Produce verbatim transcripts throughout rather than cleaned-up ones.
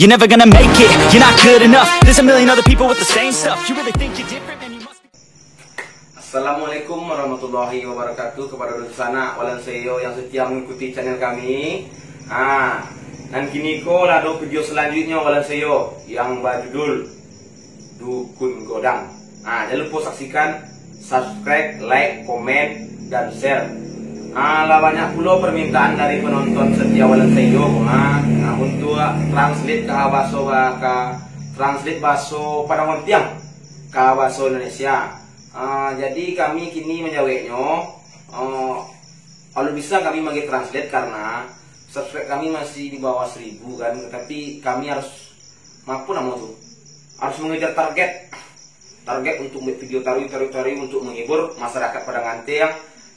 You're never gonna make it, you're not good enough. There's a million other people with the same stuff. You really think you're different, man, you must be. Assalamualaikum warahmatullahi wabarakatuh. Kepada dunsanak walan seyo yang setia mengikuti channel kami. Ah, nan kini ko lah ado video selanjutnyo walan seyo yang bajudul Dukun Godang. Ah, jangan lupa saksikan, subscribe, like, komen, dan share. Ah, lah banyak pulo permintaan dari penonton setia walan seyo, ah, ah, untuk translate ka baso, ka translate baso Padang Ontiang ka baso Indonesia. Ah, jadi kami kini manjaweknyo, ah, kalau bisa kami mangge translate karena subscribe kami masih di bawah seribu kan, tapi kami harus, apo namo tu, harus mengejar target. Target untuk buat video taruih, taruih, taruih untuk menghibur masyarakat Padang Antiang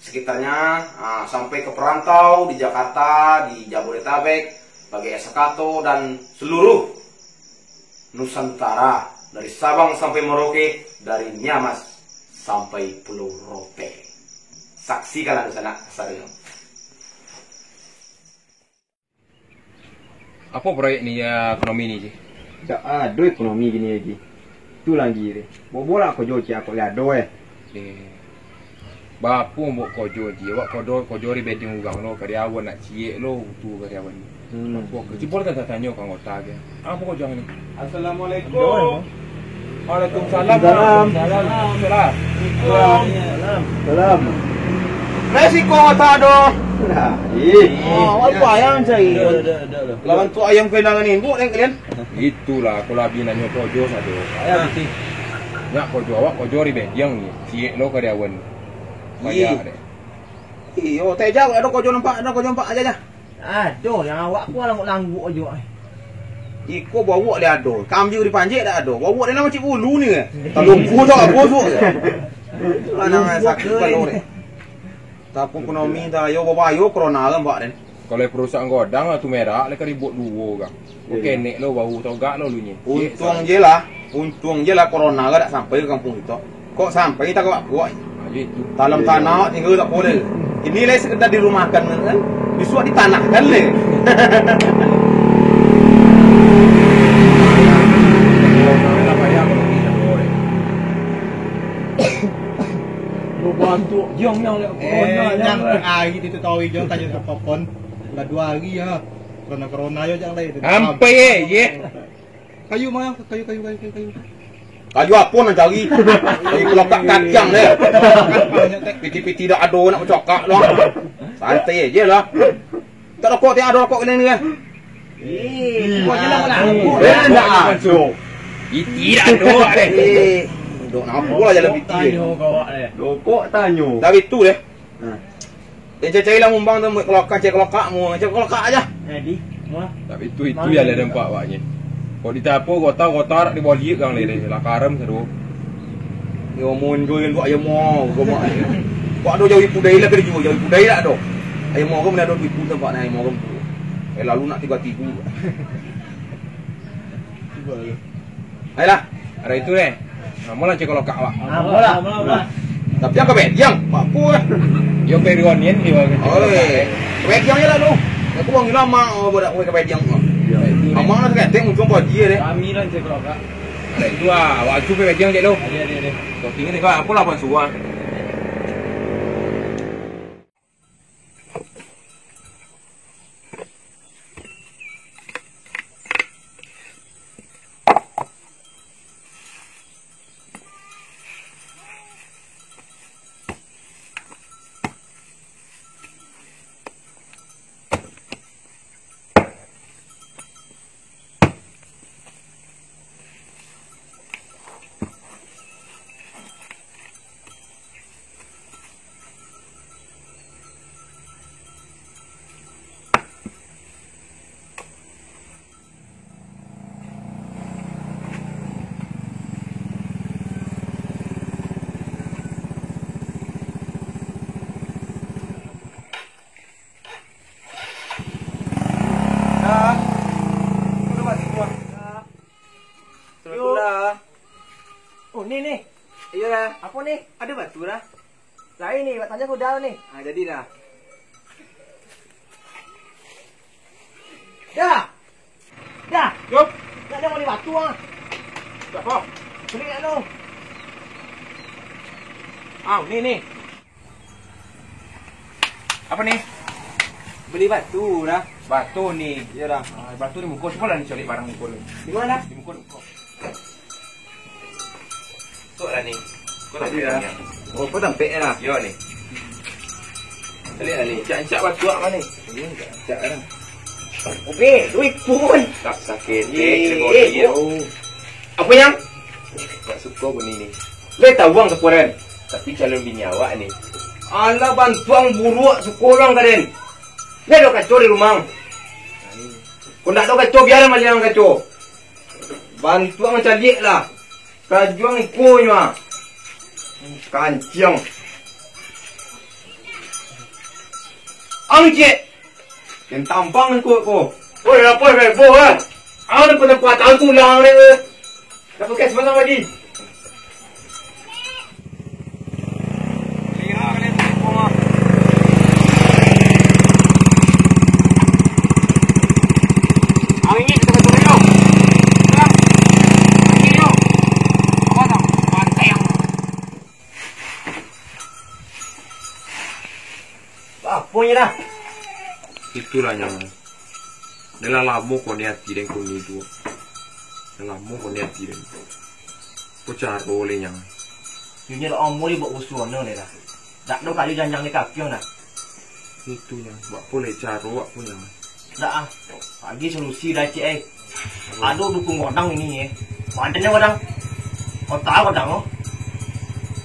sekitarnya, ah, sampai ke perantau di Jakarta, di Jabodetabek, bagai sakato, dan seluruh Nusantara, dari Sabang sampai Merauke, dari Mianmas sampai Pulau Rote. Saksikanlah dunsanak kasadonyo. Apo proyek ni, ya, ekonomi ni, Ji? Dak ado ekonomi kini, Ji. Tu lah, Ji, deh. Bobolah ko jo ciek kok liado, eh. Eh. Bapo mbok kojo, Ji? Awak kodo, kojo di bedeng urang lo, karyawan nak ciek lo, tu karyawan. Hmm. Apo ko? Cubo lah tatanyo ka anggota ge. Apo kojo ang ni? Assalamualaikum. Waalaikumsalam. Waalaikumsalam. Waalaikumsalam. Salam. Salam. Resiko tak ada. Nah, ih. Oh, apa yang cari? Lawan tu ayam kenangan ni, bu, yang kalian? Itulah, kalau abi nanyo kojo sado. Ayam putih. Nyak kojo, awak kojo di bedeng ni. Ciek lo karyawan. Payah deh. Iyo, tak jauh, ada kojo nampak, ada kojo nampak aja, aja. Aduh, yang awak ku languk-languk aja, eh. Iko bawok dia ado, kambing dipanjek dak ado. Bawok dia nama cik bulu ni, eh. Talungku tu apa tu? Mana sakit kalau ni. Tapi ekonomi dah, yo babayo corona kan, Pak, den. Kalau perusahaan godang lah tu merak, lah karibut duo kan. Iyo. Kenek lo, bau togak lo lu nyo. Untung je lah, untung je lah corona kan dak sampai ke kampung kita. Kok sampai tak kawak kuat? Ah, itu. Dalam tanah tinggal tak boleh. Ini lah sekedar dirumahkan kan. Bisuak ditanahkan leh. Lu bantu yang yang lek corona, yang lek. Ari itu tahu ijo tanya tu popon. Lah dua hari ya. Corona-corona yo jangan leh. Sampai ye, ye. Kayu mah, kayu, kayu, kayu, kayu, kayu. Kayu apo nan cari? Kayu kelokak kacang deh. Piti-piti dak ado nak bacokak doang. Santai aja lah. Tak rokok, tak ado rokok kalian ni, eh? Ih, kau je lah, lah. Eh, ndak ado. Piti dak ado, deh. Eh, dok napa lah jalan piti, eh? Tanyo kau, eh. Rokok tanyo. Dah itu deh. Nah. Dia cacai lah mumbang tu, buat kelokak, cek kelokak mu, cek kelokak aja. Jadi, mah. Tapi itu, itu ya lah dampak awaknyo. Kok ditapo kota, kota nak diboliak kang lele, lah karem sado. Yo mun jo yang buat ayam mau, gua mau. Kok ado jauh ipu dai lah kerja, jauh ipu dai lah ado. Ayam mau gua mana ado ipu tempat nak ayam mau gua. Eh, lalu nak tiga-tiga. Ayolah. Ada itu deh. Nah, mula cek kalau kak awak. Ah, mula. Tapi yang kebediang, apa eh? Yo perionian di bawah. Oh, eh. Kebediang je lah tu. Aku bang lama, oh, budak kue kebediang tu. Aman lah, ketek muncung kau dia deh. Kami lah cek kalau kak. Ada itu ah, awak tu kebediang je lo. Ada, ada, ada. Kau tinggal deh, kak. Apa lah, Pak Suwa? Dah. Udah mati semua. Dah. Yo. Lah. Oh, ni, ni. Iyo lah. Apa ni? Ada batu dah. Lain ni, buat tanya kuda ni. Ah, jadi dah. Dah. Dah. Yup. Tu ah. Apo? Cari anu. Ah, ni, ni. Apo ni? Bali batu dah. Batu ni. Iyo dah. Ah, batu di muko. Cubolah ni caliak barang muko ni. Di ma dah? Di muko, di muko. Tok lah ni. Kau lah Tadi dah. Ni. Oh, kau tampek lah. Yo ni. Caliak lah ni. Cak-cak batu awak ni. Ini cak-cak lah. Oke, duit pun. Tak sakit. Eh, Eh, kena body, eh, yo. Oh. Apo yang? Tak suko bunyi ni. Lai tahu ang sapuaran. Tapi calon bini awak ni. Alah, bantuang buruak suko urang ka den. Lai ado kaco di rumah. Kok ndak ado kaco, biaran maliang kaco. Bantuang caliak lah. Kajuang iko nyo ah. Kanciang. Ang ciek. Yang tampang iko ko. Oi, apo heboh ah? Ang penempatan tulang ni. Dah pakai sebatang lagi. Apo nyo dah? Itulah, Nyang. Dah lah lamo koni ati den koni tu. Dah lamo koni ati den. Apo caro lai, Nyang? Yo nyo dak amuah buek rusuah no lai dah. Dak ado kayu janjang di kapiang dah. Itu, Nyang. Buek apo lai caro, buek apo, Nyang? Dak ah. Pagi solusi dah, ciek, eh. Ado dukun godang ini, eh. Padannyo godang. Kota godang, oh.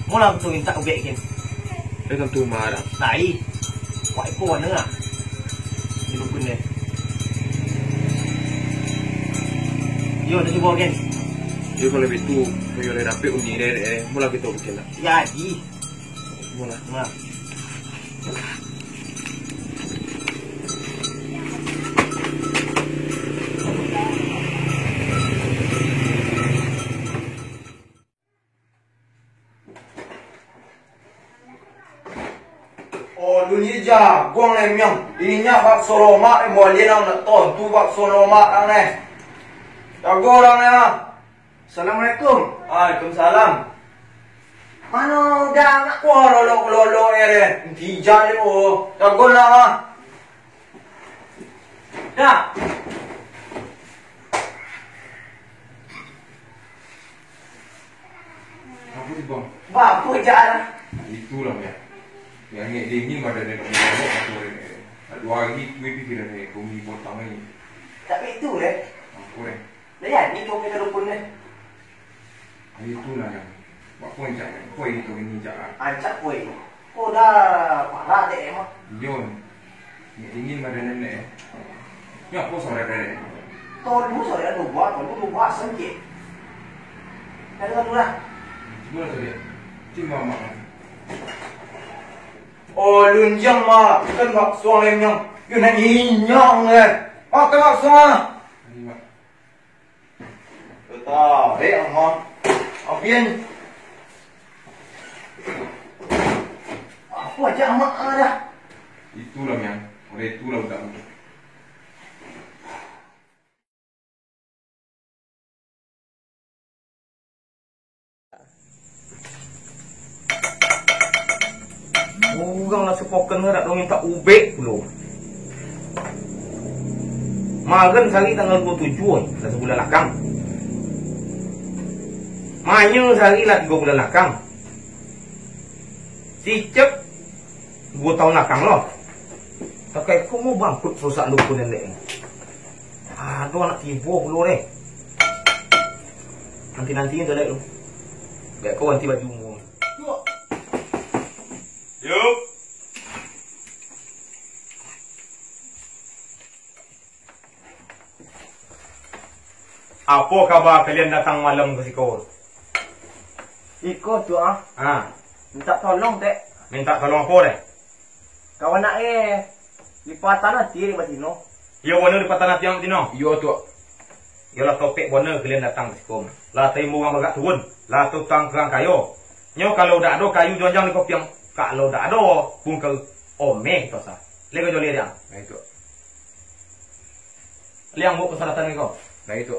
Molah tu mintak ubek kin. Eh, tantu marah. Lai. Wak iko mana ah? Di dukun deh. Yo, dah cubo kin. Yo, kalau itu, kalau dah dapek undi deh, eh, molah kito bikin lah. Jadi. Molah. Nah. Oh, dunia jaguang lai miang. Inyak bakso lomak, eh, buah lian ang nak tontu bakso lomak ang neh. Jago urang neh, ah. Assalamualaikum. Waalaikumsalam. Mano udah nak kuah lolok-lolok, eh, deh. Tijak je, oh. Jago lah, ah. Dah. Apo tu, Bang? Bapo jak lah? Itulah, ya. Yang angek dingin badan dia nak minta apo, apo dia nak. Dua hari tu pikiran dia, kau ni potong ni. Tapi itu, eh. Apo, eh? Dah jadi kau punya dukun, eh. Itulah, ya. Bapo jak, kau ini, kau ini jak. Ancak, kau ini. Ko dah parak dek mah. Jon, minyak dingin badan nenek, eh. Nyo apo sore tadi? Tolu sore ado buah, tolu dua buah asam je. Dah dengar tu lah. Cubo lah sore. Cubo mamak. Oh, lunjang makan bakso ayam yang. Yo, nak inyang, eh. Makan bakso ah. Ini, Mak. Tarik, Amak. Apian. Apo aja Amak dah. Itulah, Miang. Oleh itulah udah. Urang lah sapoken dak dong mintak ubek pulo. Kemarin sehari tanggal dua tujuh, dah sebulan lakang. Manye sehari lah tiga bulan lakang. Sicep dua tahun lakang lo. Takai ko mau bangkrut perusahaan dukun elek ni. Aduh, anak tibo pulo deh. Nanti-nanti tu elek tu. Biar kau ganti baju mu. Yup. Apo kaba kalian datang malam ka siko? Iko tu ah. Ha. Mintak tolong, Tek. Mintak tolong apo deh? Kawan nak eh, lipatan ati dek batino. Iyo, bana lipatan ati ang batino. Iyo tu. Iyolah topek bana kalian datang ka siko. Lah tarimo urang bagak turun. Lah tutang kurang kayo. Nyo kalau dak ado kayu jonjang di kopiang, kalau dak ado bungkal omeh tu sa. Lego joli dia. Nah itu. Liang buek persyaratan ko. Nah, itu.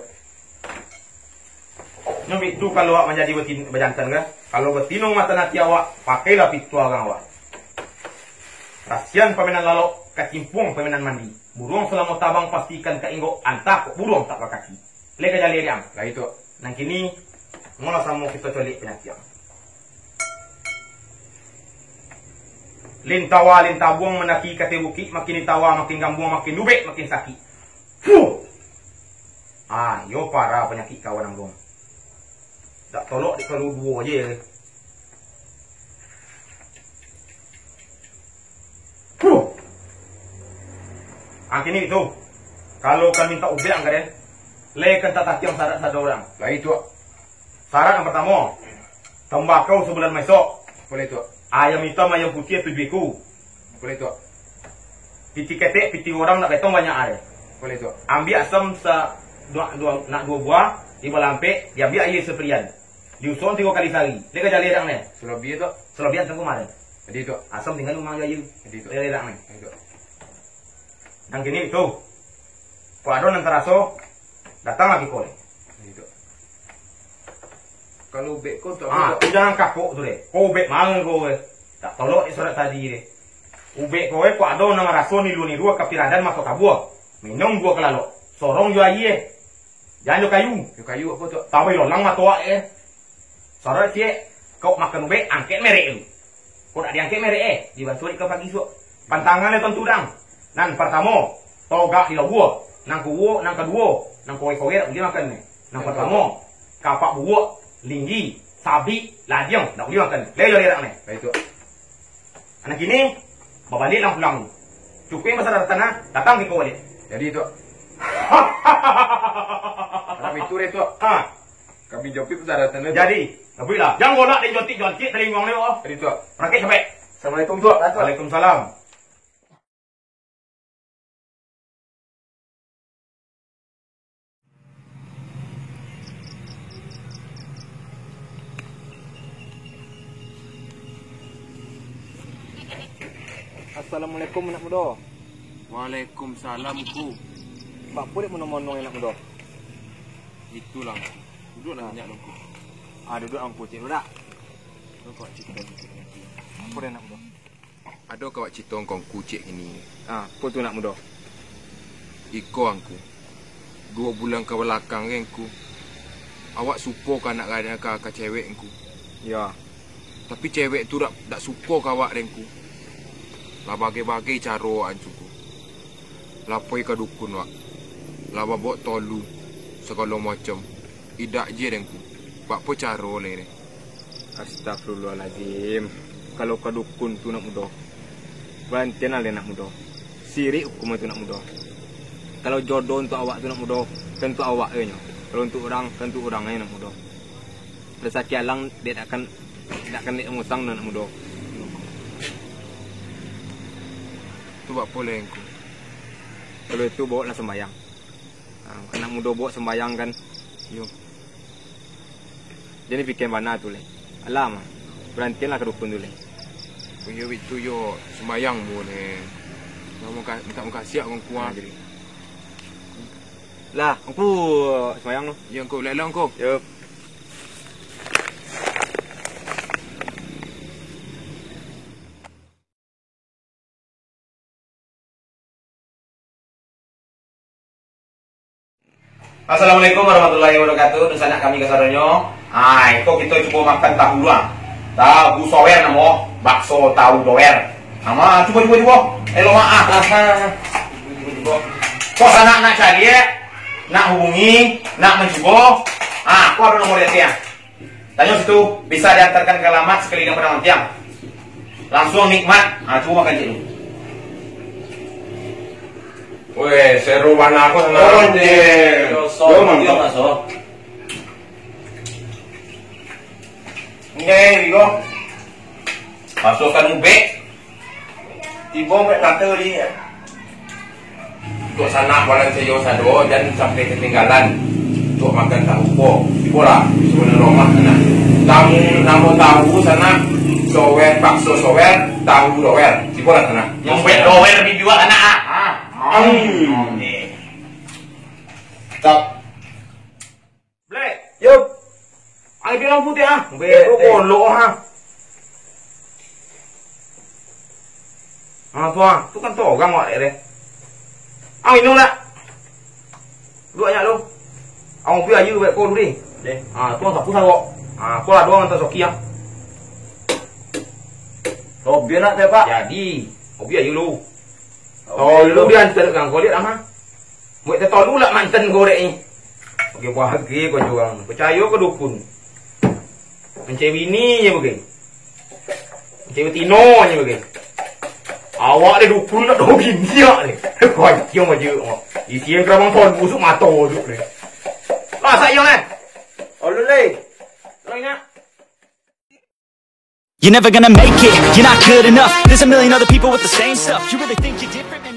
Itu kalau awak manjadi batin-, bajantan, kan? Kalau batino matan ati awak, pakailah pituah urang awak. Kasian pamainan lalok, kacimpuang pamainan mandi. Buruang salamo tabang, pastikan ka inggok, antah kok buruang tak bakaki. Lai ka jaleh diang. Lah itu. Nan kini, molah samo kito coliak panyakik. Lin tawa, lin tabuang, mandaki ka ateh bukik, makin ditawa, makin gambuang, makin ubek, makin sakik. Fuh! Ah, iyo parah panyakik kawan ambo. Dak tolok dek kalu duo je. Huh. Ah, kini tu, kalau ka mintak ubek ang ka den, lai kan tatatiang syarat sado urang. Lai tu. Syarat yang partamo, tambakau sabulan maisok. Boleh tu. Ayam itam, ayam putiah tujuah iku. Boleh tu. Pitih ketek, pitih urang nak betong banyak ari. Boleh tu. Ambiak asam sa-, dua, dua, nak duo buah, di balampek, diambiak aia sapirian. Diusuang tigo kali sahari. Lai ka jaleh dang neh. Salabiah tu. Salabiah tangku mari. Jadi tu. Asam tingga di rumah aja. Jadi tu. Lai ka jaleh dang neh. Jadi tu. Nan kini tu. Kok ado nan taraso, datanglah kiko lai. Jadi tu. Kalau ubek ko tu Ah, apa tu tu? Jangan kakok tu deh. Ko ubek manga ko, eh. Tak tolok dek surat tadi deh. Ubek ko, eh, kok ado nan maraso nilu-nilu ka piradan mato kabua. Minum juo ka lalok. Sorong jo aia, eh. Jan jo kayu. Jo kayu apo tu? Tabai lolang mato awak, eh. Sorok ciek, kok makan ubek, angkek merek tu. Kok dak diangkek merek, eh, dibantu dek ka pagi suok. Pantangan le tontu dang. Nan partamo, togak di lauak. Nan kuwo, nan kaduo, nan kowek-kowek dak buliah makan ne. Nan partamo, kapak buwok, linggi, sabik, ladiang, dak buliah makan. Lai jo lerak ne. Lai tu. Anak kini, babaliak lah pulang. Cukuik masalah tanah, datang kiko baliak. Jadi tu. Anak itu deh tu. Ha. Kami jopik masalah tanah tu. Jadi, tabuiklah. Jan golak dek jontik-jontik talinguang ni, oh. Jadi tu. Rakik capek. Assalamualaikum tu. Waalaikumsalam. Assalamualaikum, anak mudo. Waalaikumsalam, Ngku. Baa dek mono-mono, anak mudo? Itulah, Ngku. Duduaklah Ah. Banyak, Ngku. Ah, duduak, Ngku, cik duduak. Apo dek, anak mudo? Ado kawak cito ngko Ngku ciek kini. Ah, apo tu, nak mudo? Iko Ngku. Duo bulan ka balakang ko Ngku, awak suko ka anak gadang ka, ka cewek Ngku. Yo. Tapi cewek tu dak, dak suko ka awak deh Ngku. Lah bagai-bagai caro awak Ngku. Lah pai ka dukun wak. Lah babok tolu, sagalo macam. Idak je deh Ngku. Baa caro lai deh. Astagfirullahalazim. Kalau ka dukun tu, nak mudo, barantianlah lai, nak mudo. Sirik hukuman tu, nak mudo. Kalau jodoh untuak awak tu, nak mudo, kan untuak awak se nyo. Kalau untuak urang, kan untuak urang se, nak mudo. Rasaki alang dek dak kan, dak kan dek musang, nak mudo. Tu baa lai Ngku? Kalau itu, baoklah sumbayang. Ah, anak mudo baok sumbayang kan. Yo. Jadi pikian bana tu lai. Alah mah. Barantianlah ka dukun tu lai. Oh, iyo, itu yo sumbayang mu lai. Mintak mukasuik ka Ngku. Ah, jadi. Lah, Ngku sumbayang tu. Yo, Ngku, lelong Ngku. Yo. Assalamualaikum warahmatullahi wabarakatuh. Dunsanak kami kasadonyo. Ah, iko kito cubo makan tahu luang. Tahu sower namo, bakso tahu dower. Nama, cubo, cubo, cubo. Eh, lo maaf. Cubo, cubo. Kok sanak nak cari, eh? Nak hubungi, nak mancubo. Ah, ko ado nomor di ateh, ah. Tanyo situ, bisa diantarkan ka alamat sakaliliang Padang Antiang. Langsuang nikmat. Ha, cubo makan ciek dulu. Weh, seru bana ko sanak. Oh, je. Yo, mantap. Nggak, Rigo. Masukkan ubek. Tibo mek mata di. Untuak sanak balansayo sado, jan sampai katinggalan. Untuak makan tahu ko. Tibolah, sabananyo rumah sanak. Tamu, namo tahu sanak, sower, bakso sower, tahu dower. Tibolah sanak. Yang buat dower di dua sanak, ah. Ah. Hmm. Oke. Tap. Blek. Yup. Putiah ah. Bek tu kolok ah. Ah, tu ah. Tu kan tu orang awak dek deh. Ah, minum lah. Duduak nyak lu. Awak pi aja bek ko dulu deh. Deh. Ah, tu sapu sarok. Ah, ko lah doang antah soki ah. Tobian nak teh, Pak? Jadi, kopi aja lu. Tobian lu. Tolu diantar kang ko lihat ah. Buek teh tolu lah mantan gorek ni. Oke, bahagia ko juang. Percaya ke dukun? Mancari bini je bagai. Mancari betino je bagai. Awak deh dukun nak dua bini ah deh. Kuanciang aja. Isi yang kerabang tahun busuk mata je deh. Masak yang eh. Alun leh. Kalau ingat. You're never gonna make it, you're not good enough. There's a million other people with the same stuff. You really think you're different?